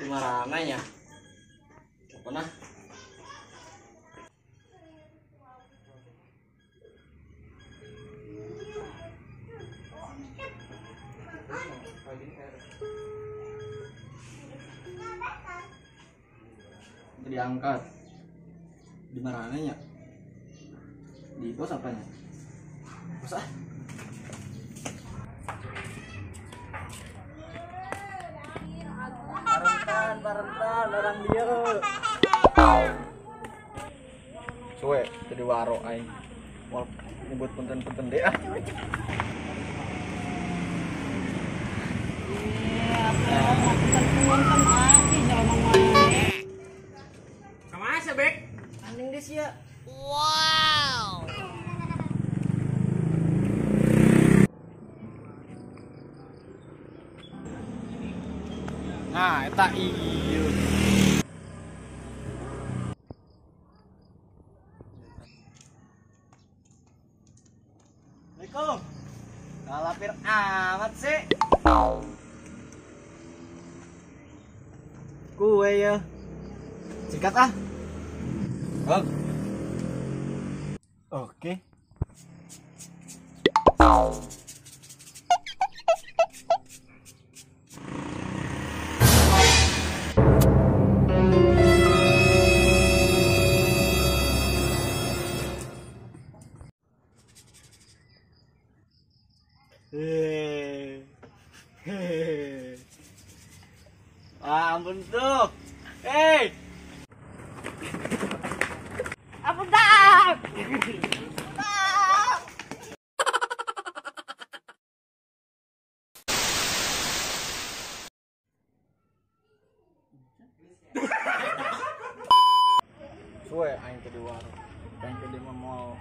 Marana nya. Apa nah? Diangkat. Di marana nya? Di pos apanya? Pos ah. Parentan, orang dia. Suwe jadi waro aing. Moal nyebut punten-punten deh ah. Punten ah, jelema wae. Kumaha sih, Bek? Anjing geus ya. Wow. Nah, eta ieu. Assalamualaikum. Kalapir amat sih. Kue ya. Singkat ah. Oh. Oke. Hehehe. Ah, ampun tuh. Hei. Ampun dah. Suwe aing teh di warung. Aing teh di mall.